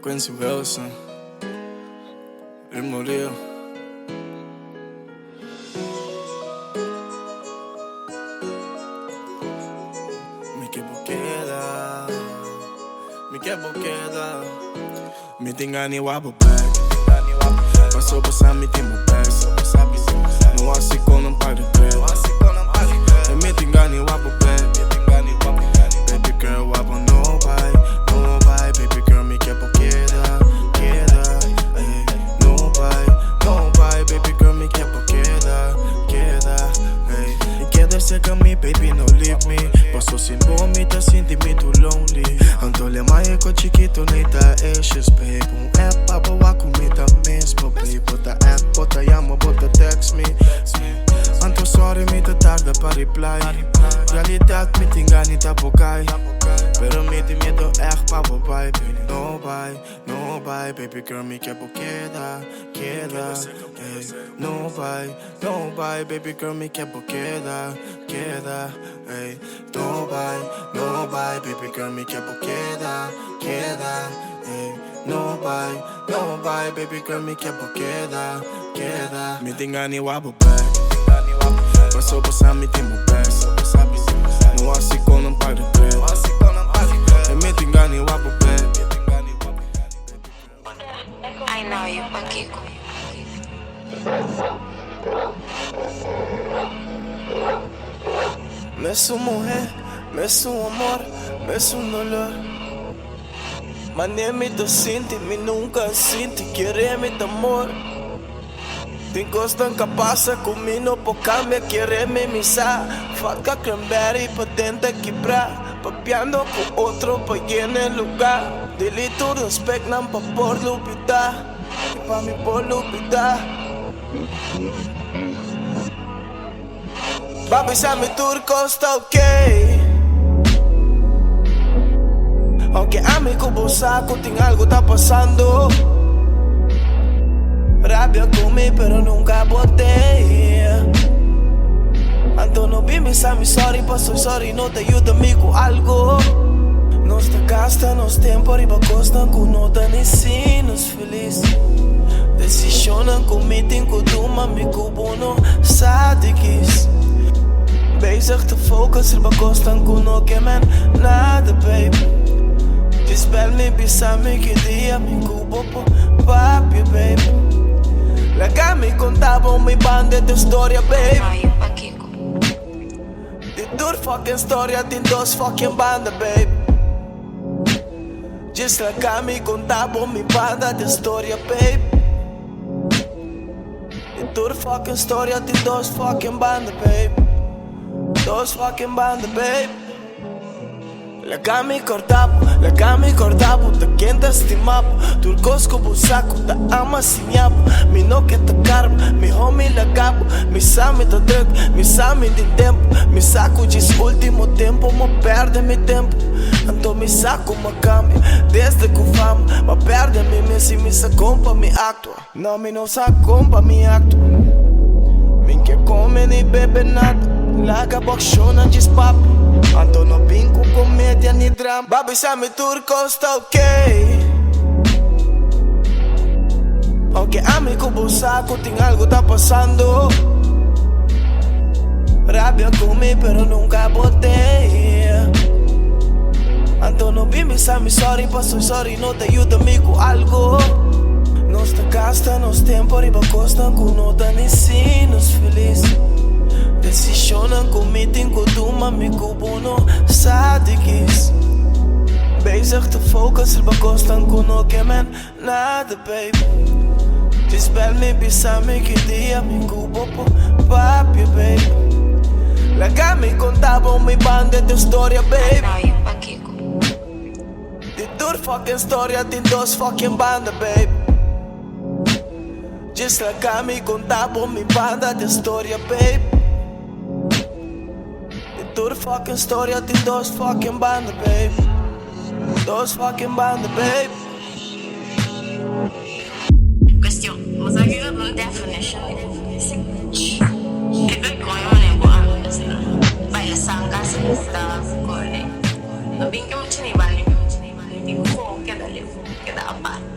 Quincy Wilson, Ritmo Rio. Mi ke bo keda, mi ke bo keda. Mi tin gana di wak bo bek. Paso bo sa mi tin bo bek. No hasi kon nan pa regret. E mi tin gana di wak bo bek. Baby girl, wak bo no bai, no bai. Baby girl, mi ke bo keda, keda. Ey, no bai, no bai. Baby girl, mi ke bo keda, keda. Ey, keda cerca mi, baby, no leave me. Paso sin bo mi ta sinti mi too lonely. Anto lema e ko chikito ni ta issues, babe. Un app pa bo wak mi ta miss bo, babe. Bo ta app, bo ta yama, bo ta text me. Anto sorry mi ta tarda pa reply. Realidad mi tin gana ta bo kai. Pero mi tin miedo echt pa bo bai, baby. No bai, no bai, baby girl, mi ke bo keda, keda. Ey, no bai, no bai, baby girl, mi ke bo keda, keda. Ey, no bai, no bai, baby girl, mi ke bo keda, keda. Ey, no bai, no bai, baby girl, mi ke bo keda, keda. Mi tin gana di wak bo bek. Paso bo sa mi tin bo bek. No hasi kon nan pa regret. E mi tin gana di wak bo bek. I know you, Pakiko. Mesun muher, mesun amor, mesun dolor. Mane mi ta sinti, mi nunca a sinti, kere mi ta amor. Tin cosnan cu a pasa cu mi no por cambia, kere mi mi sa. Vodka cranberry pa dente kibra, papiando cu otro pa yena e lugar. Delete tur respectnan pa por lubida, y pa mi por lubida. Ba bisa mi tur cos ta ok. Aunke ami cu bo sa cu tin algo ta pasando. Rabia cu mi pero nunca bote. Anto no bin bisa mi sorry paso sorry no ta yuda mi cu algo. Nos ta gasta nos tempo riba cosnan cu no ta ni si nos feliz. Decisionnan cu mi tin cu tuma mi cu bo no sa di kies. Bezig te focus riba cosnan cu no ke men nada, babe. Just bel mi bisa mi ki dia mi cu bo por papia, babe. Laga mi conta bo mi banda di storia, babe. I know you, Pakiko. Di tur fucking storia tin dos fucking banda, babe. Just laga mi conta bo mi banda di storia, babe. Di tur fucking storia tin dos fucking banda, babe. Dos fucking banda, babe. Laga mi corda bo, laga mi corda bo, ta ken ta stima bo. Tur cos cu bo sa cu ta ama siña bo. Mi no ke ta karma, miho mi laga bo. Mi sa mi ta druk, mi sa mi tin tempo. Mi sa cu djis ultimo tempo mo perde mi tempo. Anto mi sa cu m'a cambia desde cu fama. M'a perde mi mes y mi sa con pa mi actua. No, mi no sa con pa mi actua. Mi ke come ni bebe nada. Laga bo accionnan djis papia. Anto no bin cu comedia ni drama. Ba bisa mi tur cos ta ok. Aunke ami cu bo sa cu tin algo ta pasando. Rabia cu mi pero nunca bote. Anto no bin bisa mi sorry paso sorry no ta yuda mi cu algo. Nos ta gasta nos tempo riba cosnan cu no ta ni si nos feliz. Decisionnan cu mi tin cu tuma mi cu bo no sa di kies. Bezig te focus riba cosnan cu no ke men nada, babe. Just bel mi bisa mi ki dia mi cu bo por papia, babe. Laga mi conta bo mi banda di storia, babe. I know you, Pakiko. Di tur fucking storia tin dos fucking banda, babe. Just laga mi conta bo mi banda di storia, babe. Di tur fucking storia tin dos fucking banda, babe. Dos fucking banda, babe. Cuestion, Bo sa kiko ta un definition di speech? Kiko e coño manera bo anda asina? Baila sanka si bo ta core. No bin ke mucha ni bali di ko keda. leu, keda apart.